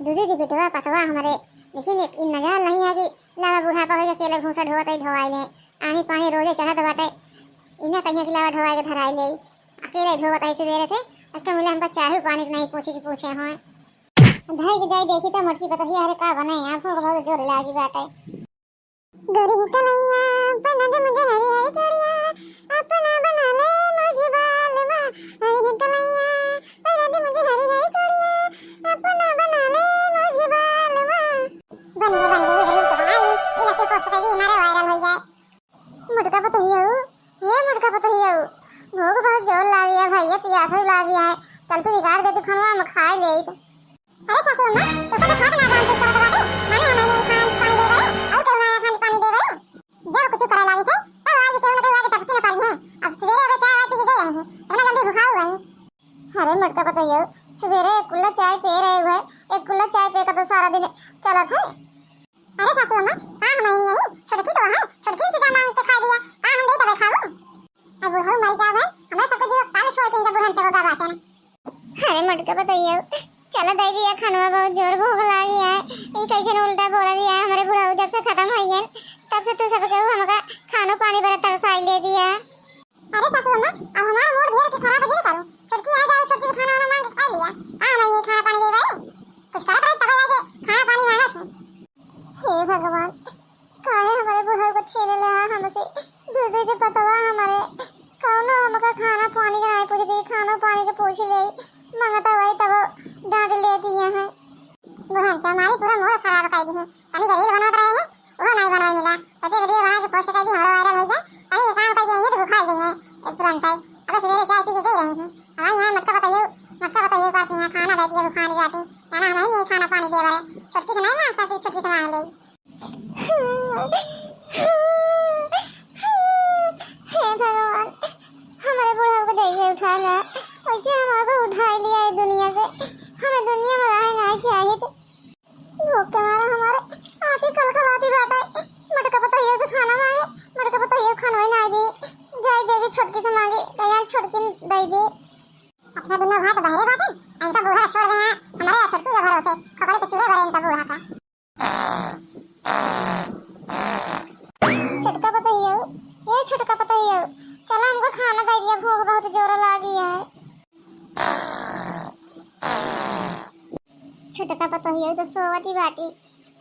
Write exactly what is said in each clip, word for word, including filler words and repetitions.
दीदी जी, बेटवा पतवा हमरे, लेकिन एक, इन नजर नहीं है कि लावा बुढ़ापा होइगा, अकेले भूसा ढोवत है, ढोवाई ले। आनी पानी रोजे चढ़त बाटे, इन्हें कहिया कि लावा ढोवाई के धराई ले। अकेले ढोवत है सुबेरे से, अक्के मिले हमका चाहू पानी के नहीं पूछी कि पूछे होए। धई के जाई देखी तो मोटकी पतोहिया हरे का बने, आँखों को बहुत जोर लागी बाटे। गोरी कलैया, पहना दे मुझे हरी हरी चूड़िया, अपना बना ले मुझे बालमा। हरी कलैया, पहना दे मुझे हरी हरी चूड़िया, अपना बना ले मुझे बालमा। बन गई, बन गई, ये reel तो बनाई, ये लगते post कर दी, हमारा viral हो जाए। मोटका पतोहिया, हे मोटका पतोहिया, भूख बहुत जोर लागी है भैया, पियास भी लागी है, चल तू निकाल दे, तू खाना हम खा ले। अरे सासू अम्मा, तोका तो खात ना जान कुछ करत बाटे, माने हमरे नहीं खान पानी दे बरे, और केहू ना खान पानी दे बरे। जब कुछ करे लागी थे, तब आगे केहू ना केहू आगे टपकी न पड़ी है। अब सवेरे अबे चाय वाय पी के गई रही, इतना जल्दी भुखाऊ गई। अरे मोटका पतोहिया, सवेरे एक कुल्ला चाय पी रहे हुए, एक कुल्ला चाय पी के तो सारा दिन चलत है। अरे सासू अम्मा, का हम यही, छोटकी तो है, छोटकी से जा मांग के खा लिया, का हम दे तबे खाऊ? अब बुढ़ऊ मर गया है, हमरा सबके जीव काल छोड़ के इनके बुढ़न चबोगा बाटे ना। अरे मोटका पतोहिया, चला दे दिया खानवा, बहुत जोर भूख लागी है। ई कैसन उल्टा बोला दिया है, हमरे बुढ़ऊ जब से खत्म हो गए, तब से तू सबके हमका खानो पानी बड़ा तरसाई ले दिया। अरे सासू अम्मा, अब हमारा मूड धीरे के खराब नहीं करो। छोटकी आ जाओ, छोटकी से खाना वाना मांग के खा लिया। आ, मैं ये खाना पानी दे रहे। कुछ करत रही तब आके खाना पानी मांगा था। हे भगवान, काहे हमरे बुढ़ऊ को छीन ले हा हमसे? दू दू जे पतवा हमरे, कौनो हमका खाना पानी के नहीं पूछ दी, खानो पानी के पूछ ले, मांगता वही तब डांट ले दिए हैं। बुढ़न चमारी पूरा मूड खराब कर दी। तनी के reel बनवत रहे हैं, वो नहीं बनवाई मिला। सोचे video बना के post कर दी, हमरो viral हो जाए। अरे ये काम कर दिए, ये तो भुखाई गई है तुरंत ही। अब सवेरे चाय पी के गई रही हैं। हमारे यहाँ मोटका पतोहिया, मोटका पतोहिया करती हैं, खाना दे दिए, भुखाई बाटी। ना, ना, हमारे नहीं खाना पानी दे बरे। छोटकी से नहीं मांग सकती, छोटकी से मांग ले। हे भगवान, हमरे बुढ़ऊ को जैसे उठाला, वैसे हमको उठाई लिया है दुनिया से। हमें दुनिया में रहे नहीं चाहिए। भूख के मारे हमारे आँखी कलकलाती बाटे। मोटका पतोहिया से खाना मांगे, मोटका पतोहिया खाना ही ना दी। जाई देवी छोटकी से मांगे, तो यहाँ छोटकी दे दे। अपना दुनिया भात बहरे बाटे, इनका बूढ़ा छोड़ गए हैं, हमारे छोटकी के भरोसे, खोपड़ी के चूहे भरे इनका बूढ़ा का। छोटका पतोहिया, ए छोटका पतोहिया, चला हमको खाना दे दिया, भूख बहुत जोर लागी है। छोटका पतोहिया तो सोवत ही बाटी,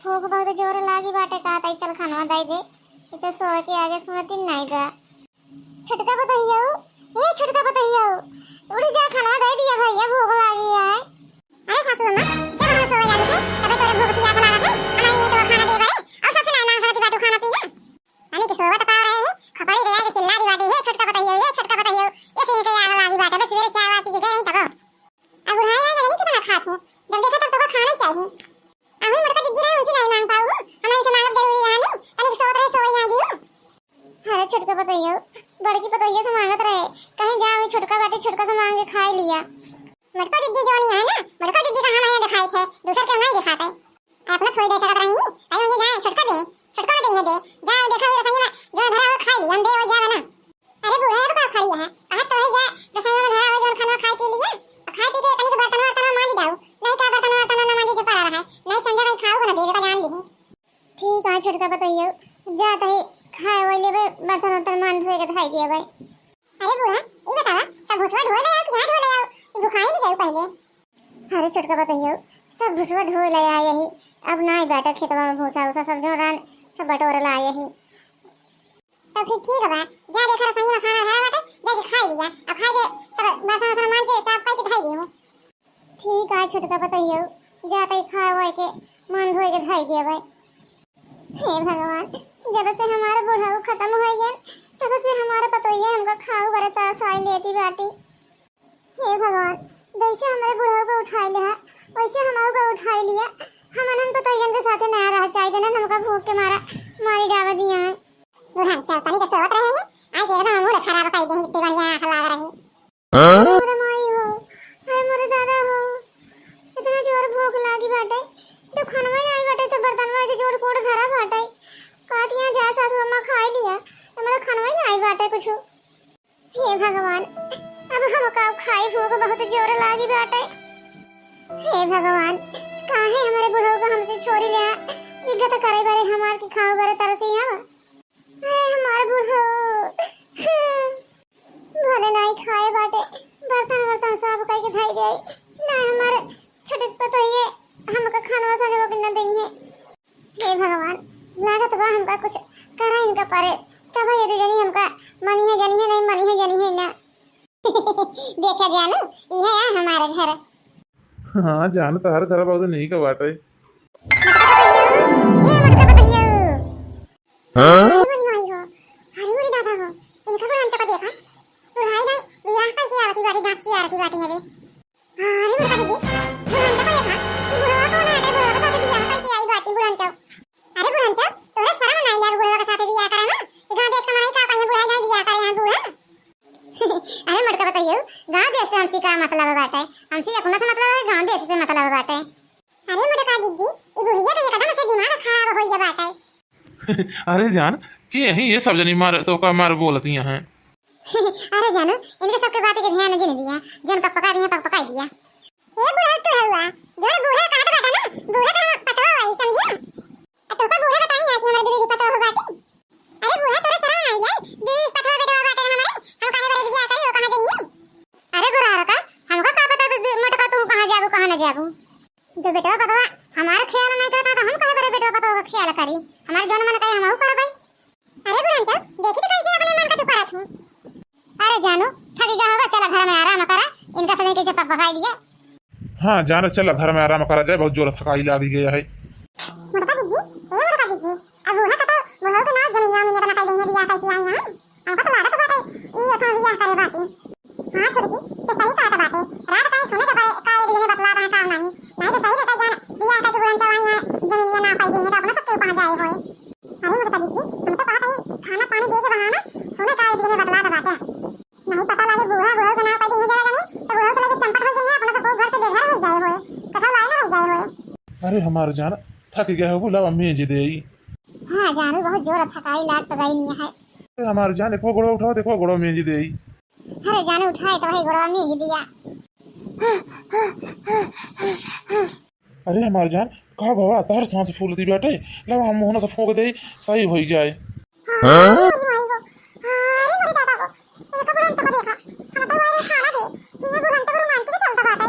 भूख बहुत जोर लागी बाटे, कहा ताई चल खाना दे दे, ये तो सोवे के आगे सुनती नहीं बा। छोटका पतोहिया, ए छोटका पतोहिया, उठ जा, खाना दे दिया भैया, भूख लागी है। अरे सासू अम्मा, जब हम सोवे जानी थे, तबे तोरे भूख पियास लागत है, हमारे लिए तो खाना दे बरे, और सबसे नहीं मांग सकती बाटू खाना पीना। यानी कि सोवत पाव रहे हैं, खपड़ी गया के चिल्ला दी बाटी, "हे छोटका पतोहियो, हे छोटका पतोहियो, ये सीन के आग लागी बाटे, बस सवेरे चाय वाय पी के गए रही तबो।" अब बुढ़ाई रहे लगनी कितना खात है, जब देखा तब तो खाना ही चाहिए। अभी मोटका जिद्दी रहे, उनसे नहीं मांग पाऊ, हम इनसे मांगब जरूरी रहा नहीं, तनिक सोवत रहे, सोवे ना दी हो। अरे छोटका पतोहियो, बड़की पतोहियो से मांगत रहे, कहीं जा वही छोटका बाटे, छोटका से मांग के खाई लिया। मोटका जिद्दी जौन है ना, मोटका जिद्दी का हम यहाँ दिखाई थे, दूसर के हम नहीं दिखाते। अपना थोड़ी दे सकत रही, आई वही जाए, छोटका दे, छोटका ना दे, दे, जा देखा वो रसोई में जो धरा हो खाई ली, हम दे वो जावे ना। अरे बूढ़ा, अब का खड़ी है, कहा तो है जा, रसोई में धरा हो जो खाना खाई पी लिया, और खाई पी के तनिक बर्तन वर्तन मांज जाओ, नहीं का बर्तन वर्तन ना मांजे से पड़ा रहा है, नहीं संजय भाई खाओ ना देवे का जान ली। ठीक है छोटका पतोहियो, जात ही खाए वाले बे बर्तन वर्तन मान धोए के धोई दिए भाई। अरे बूढ़ा, ई बतावा, सब भुसवा ढोए ले आओ कि ना ढोए ले आओ? ई भुखाई नहीं गई पहले। अरे छोटका पतोहियो, सब भुसवा ढोए ले आए ही। अब ना ही बाटे खेतवा में भूसा उसा, सब जो रान सब बटोर लाए ही। तो फिर ठीक बा, जा देखा रसोई में खाना धरा बाटे, जाके खाई लिया। अब खाए के सब बर्तन वर्तन मान के साफ करके धोई दियो। ठीक है छोटका पतोहियो, जाते ही खाए वाए के मान धोए के धोई दिए भाई। हे भगवान, जब से हमारे बुढ़ऊ खत्म हो गए, तब से हमारे पतोहिया हमका खाऊ बरे तरसाई लेती बाटी। हे भगवान, जैसे हमारे बुढ़ऊ को उठाई लिया, वैसे हमहू को उठाई लिया। हमनन पतोहियन के साथे नया रह चाहिए, देना हमका भूख के मारा मारी डावा दिया है। बुढ़ा चौपनी के सोवत रहे हैं, आज एकदम मूड खराब कर दे, इतनी बढ़िया आँख लाग रही। हाँ? अरे माई हो, अरे मोरे दादा हो, इतना जोर भूख लागी बाटे, तो खानवा ही नाही बाटे, तो बर्तनवा से जोर कोड़ धरा बाटे। कहत यहाँ जा सासू अम्मा खाई लिया, तो मतलब खानवा ही नाही बाटे कुछ। हे भगवान, अब हम का खाई, भूख बहुत जोर लागी बाटे। हे भगवान, काहे हमरे बुढ़ऊ का हमसे छोरी लिया? इज्जत करे बरे हमार की खाओ बरे तरसी हम। अरे हमार बुढ़ऊ। भले नाई खाए बाटे, बर्तन वर्तन साफ कइके धई दे। ना हमार छोटे पतोहिए हमका खानवा सजवा के ना देइहे। हे भगवान, लागत बा हमका कुछ करा इनका परे, तब ये दे जनी हमका मनी है जनी है नहीं मनी है जनी है ना। देखा जानू, इहे आ हमारे घर। हाँ जान, तोहर घर बहुत नीक बाटे। मटका पतोहियो, ए मटका पतोहियो। हाँ? अरे मोरी माई हो, अरे मोरी दादा हो, इनका बुढ़ान चका देखा, बुढ़ाई नहीं, बियाह कइके आवती बाटी, दांत चियारती बाटी अबे। अरे मोटका दीदी, बुढ़ान चका देखा, ई बुढ़वा कौन है? अरे बुढ़वा के साथे बियाह कइके आई बाटी बुढ़ान चक। अरे बुढ़ान चक, तोरे शर्म नहीं लाग बुढ़वा के साथे बियाह करे ना? ई गाँव देश का माई का कहीं बुढ़ाई नहीं बियाह करे यहाँ बूढ़ा। अरे मोटका पतोहियो, गाँव देश से हमसे का मतलब बाटे? हमसे अपना से मतलब है, गाँव देश से मतलब बाटे। अरे मोटका दीदी, ई बुढ़िया तो एकदम से दिमाग खराब हो गया बाटे। अरे जान, के यही ये सब जनी मार तो का मार बोलती हैं। अरे जानू, इनके सबके बात के ध्यान जिन दिया, जन पक पका दिया, पक पका दिया। ये बूढ़ा तो हुआ, जो बूढ़ा कहत बाटा ना, बूढ़ा का पतवा वही समझिया। आ तो का बूढ़ा बताई ना कि हमारे दीदी की पतवा हो बाटी। अरे बूढ़ा, तोरा शर्म आई है? दीदी पतवा बेटवा बाटे हमारे, हम काहे बरे बियाह करी, वो कहाँ जाइए? अरे गुरार का, हमका का पता दीदी मोटका तू कहाँ जाबू, कहाँ ना जाबू। जो बेटवा पतवा हमार ख्याल नहीं करता तो हम काहे बरे बेटवा पतवा का ख्याल करी? हमार जौन मन करे हमहू करबै। अरे बुढ़ान चक, देखी तो कैसे अपने मन का तू करत हूँ। अरे जानू, थक गया होगा, चला घर में आराम करा, इनका सभी कैसे पक पकाई दिया। हाँ जान, चला घर में आराम करा जाए, बहुत जोर थकाई लागी गया है। मोटका दीदी, ए मोटका दीदी, अब बूढ़ा का तो बुढ़ऊ के नाव जमीनिया में अपना कह देंगे बियाह कैसे आई हैं। हमका तो लागत बाटे, ई ओथवा बियाह करे बाटी। हाँ छोटकी, तो सही कहत बाटे। रात का सोने के परे का एक जने बतला बा का नहीं। नहीं तो सही रे कह जान, बियाह करके बुढ़न चवाई है, जमीनिया ना पाई देंगे तो अपना सबके ऊपर जाए होए। अरे मोटका दीदी, हम तो कहत हई खाना पानी दे के बहाना, सोने का एक जने बतला बाटे। नहीं पता लागे बूढ़ा, बुढ़ऊ के ना पाई देंगे जगह जमीन, तो बुढ़ऊ तो लगे चंपट हो जाइए, अपना सब घर से बेघर हो जाए होए, कथा लाए ना हो जाए होए। अरे हमार जान, थक गया हो, लावा मेज दे आई। हाँ जानू, बहुत जोर थकाई लाग तो गई नहीं है। अरे हमार जान, एक गोड़वा उठाओ, देखो गोड़वा मेज दे आई। अरे जाने उठाए तो भाई गोड़वा में ही दिया। अरे हमार जान, का भवा तहर सांस फूलती बाटे, लावा हम मुहना से फूंक दे, सही होई जाए। हाँ, अरे माई गो, अरे मोरे दादा गो, इनका बुढ़न तो देखा, हम तो वाले खाना दे, कि ये बुढ़न तो रोमांटिक चलता बाटे।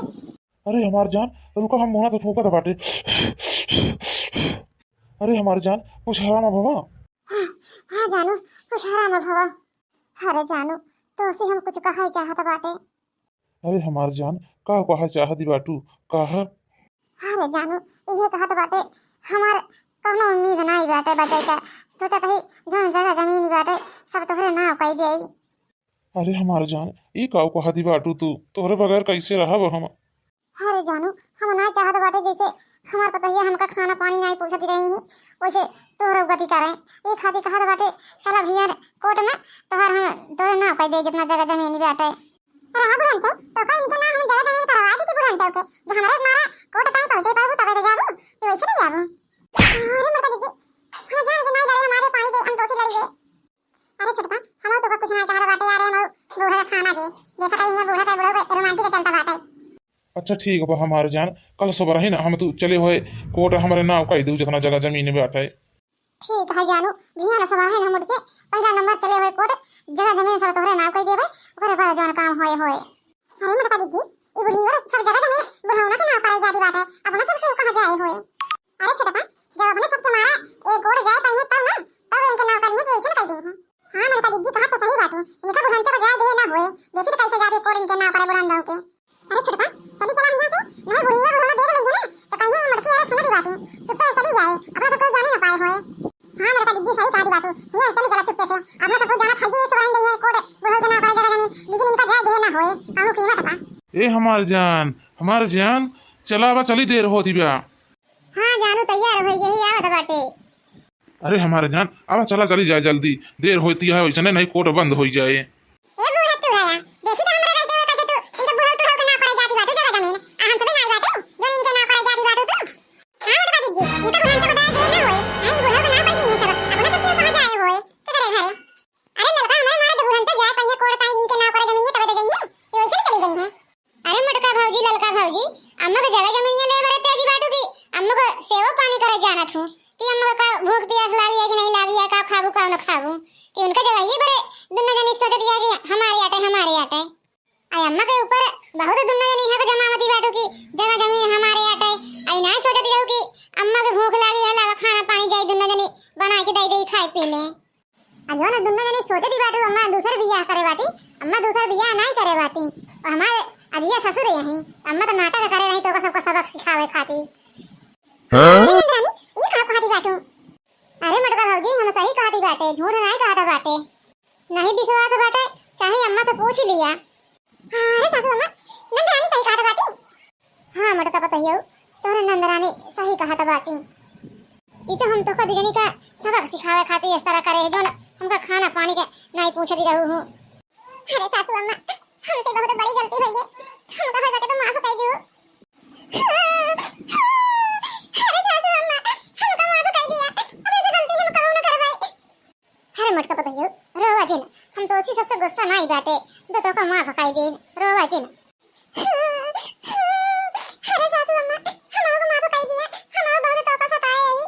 अरे हमार जान, रुका हम मुहना से फूंकत बाटे। अरे हमार जान, कुछ हरामा भवा। हाँ, हाँ जानू, कुछ हरामा भवा। अरे जानू, तोसे हम कुछ कहे चाहत बाटे। अरे हमार जान, का कहे चाहत बाटू? कहा। अरे जानू, इहे कहत बाटे, हमार कौनो उम्मीद नाई बाटे बचे के। सोचत ही जौन जगह जमीन बाटे, सब तोहरे नाव कई देई। अरे हमार जान, ई का कहत बाटू तू? तोहरे बगैर कैसे रहब हम? अरे जानू, हम ना चाहत बाटे जैसे हमार पतोहिया हमका खाना पानी नाई पूछत रही ही, वैसे तोहरो गति करे। ई खातिर कहत बाटे, चला भैया कोर्ट में तोहर हम तोहरे नाव कई दे जितना जगह जमीन बाटे। अरे हाँ बुढ़न चौ, तो का इनके नाम हम जगह जमीन करवा दी थी बुढ़न चौ के, जो हमारे मारा कोर्ट ताई पहुँचे पाबू तबे तो जाबू, कि वैसे नहीं जाबू? अरे मोटका दीदी, हम जान के नाई लड़े, हमारे पाई दे, हम दोषी लड़ी गए। अरे छोटका, हम तो कुछ नहीं कह रहे बाटे यार, हम बूढ़ा खाना दे, देखा था ये बूढ़ा का बुढ़ा रोमांटिक चलता बाटे। अच्छा ठीक बा हमार जान, कल सुबह रही ना हम तू चले होए कोर्ट, हमारे नाव कई दू जितना जगह जमीन बाटे। ठीक है जानू, बिहान सुबह है हम उठ के पहला नंबर चले होए कोर्ट, जगह जमीन सब तोहरे नाव कई देबे, ओकरे बाद जौन काम होए होए। अरे मोटका दीदी, ई बुढ़िया सब जगह जमीन बुढ़ौना के नाव करे जाती बाटे, अपना सब केहू कहाँ जाए होए। अरे छोटका, जब अपने सबके मारा एक कोर्ट जाए पाइए तब ना, तब इनके नाव करिए कि ऐसे कह दी है। हाँ मोटका दीदी, कहा तो सही बात हो, इनका बुढ़न चक जाए दिए ना होए, देखी तो कैसे जाते कोर्ट इनके नाव करे बुढ़न के। अरे छोटका, चली चला हियां से, नहीं बुढ़िया बुढ़ौना देख लेंगे ना, तो कहिए मटकी वाला सुन दी बाटी, चुपचाप चली जाए, अपना सब कोई जाने ना पाए होए। हाँ मोटका दीदी सही कहा दी बाटू, हियां चली चला चुपके से, अपना सब कोई जाना खाइए, इस वाइन देंगे कोर्ट बुढ़ऊ के नाम पर जगह जमीन, लेकिन इनका जाए दे ना होए, कानू कीमत पा। ए हमार जान, हमार जान, चला बा चली, देर होती बा। हाँ जानू तैयार हो गई, आवत बाटे। अरे हमार जान, अब चला चली जाए जल्दी, देर होती है वैसे नहीं कोर्ट बंद हो जाए। ए बूढ़ा तू भया, देखी तो हमरा रहते हुए कैसे तू इनके बुढ़ऊ टुढ़ऊ के नाम करे जाती बाटू जगह जमीन, आ हमसे भी नाई बाटे, जो इनके नाम करे जाती बाटू तू। हाँ मोटका दीदी, इनका बुढ़न चक बताए दे ना होए, नहीं बुढ़ऊ के नाम करे दी सब, अपना सब क्यों कहाँ जाए होए, के करे घरे। अरे ललका, हमारे मारा तो बुढ़न तो जाए पाइए, कोर्ट ताई इनके नाम करे जमीन ये तबे तो जाइए, ये वैसे नहीं चली गई है। अरे मोटका भौजी, ललका भौजी, अम्मा के जगह जमीन ये ले मरे तेजी बाटू की, कि अम्मा का भूख पियास लागी है कि नहीं लागी है, का खाबू का न खाबू, कि उनका जगह ये बड़े दुनो जनी सोचत है कि हमारे आटे, हमारे आटे। आई अम्मा के ऊपर बहुत दुनो जनी हक जमावती बाटू कि जगह जमीन हमारे आटे। आई ना सोचत जाऊ कि अम्मा के भूख लागी है, लावा खाना पानी जाई दुनो जनी बनाए के दे दे खाए पी ले। आ जौन दुनो जनी सोचती बाटू अम्मा दूसर बियाह करे बाटी, अम्मा दूसर बियाह नाई करे बाटी। और हमारे अजिया ससुर यही, अम्मा तो नाटक करे रही तो सबको सबक सिखावे खाती। हाँ? अरे रानी, ई का कहती बाटू? अरे मोटका भौजी, हम सही कहती बाटे, झूठ नाई कहता बाटे। नहीं विश्वास बाटे, चाहे अम्मा से पूछ लिया। हाँ, अरे सासू अम्मा, नंदरानी सही कहत बाटी। हाँ मोटका पतोहियो, तोहरे नंदरानी सही कहत बाटी। ई तो हम तोहका दुजनी का सबक सिखावे खातिर इस तरह करे है, जौन हमका खाना पानी के नहीं पूछती रहू हूँ। अरे सासू अम्मा, हमसे बहुत बड़ी गलती भई है, हमका हो सके तो माफ कर दियो। अरे सासू अम्मा, हमका माफ कर दिया, अब ऐसी गलती हम कबो न करबै। अरे मोटका पतोहियो, रोवा जिन, हम तो उसी सबसे गुस्सा नाई बाटे, तो तोका माफ कई दीन, रोवा जिन। अरे सासू अम्मा, हमको माफ कई दिया, हम बहुत तोका सताए हई।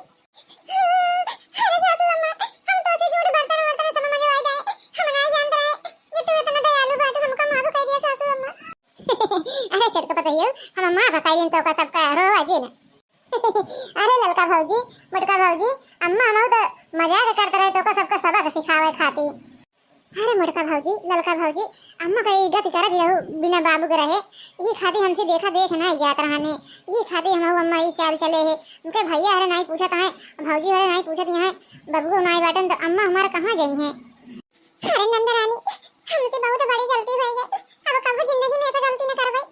अरे सासू अम्मा, हम तो उसी झूठ बर्तन वर्तन सब मंगवाए गए, हम नाई जानत रहे कि तू इतना दयालु बाटे, हमका माफ कई दिया सासू अम्मा। अरे छोटका पतोहियो, हम माफ कई दीन तोका सबका, रोवा जिन। अरे ललका भौजी, मोटका भौजी, अम्मा हमहू तो मजाक करत रहे तोका सबका सबक सिखावे खातिर। अरे मोटका भौजी, ललका भौजी, अम्मा का ई गति करत रहू बिना बाबू के रहे, ई खातिर हमसे देखा देख नाई जात रहने, ई खातिर हमहू अम्मा ई चाल चले है। उनके भैया हरे नाई पूछत हैं, भौजी हरे नाई पूछत हैं, बबुओ नाई बाटन तो अम्मा हमार कहाँ जाई हैं? अरे नंदरानी, हमसे बहुत बड़ी गलती भई है, अब कबो जिंदगी में ऐसा गलती न करबै।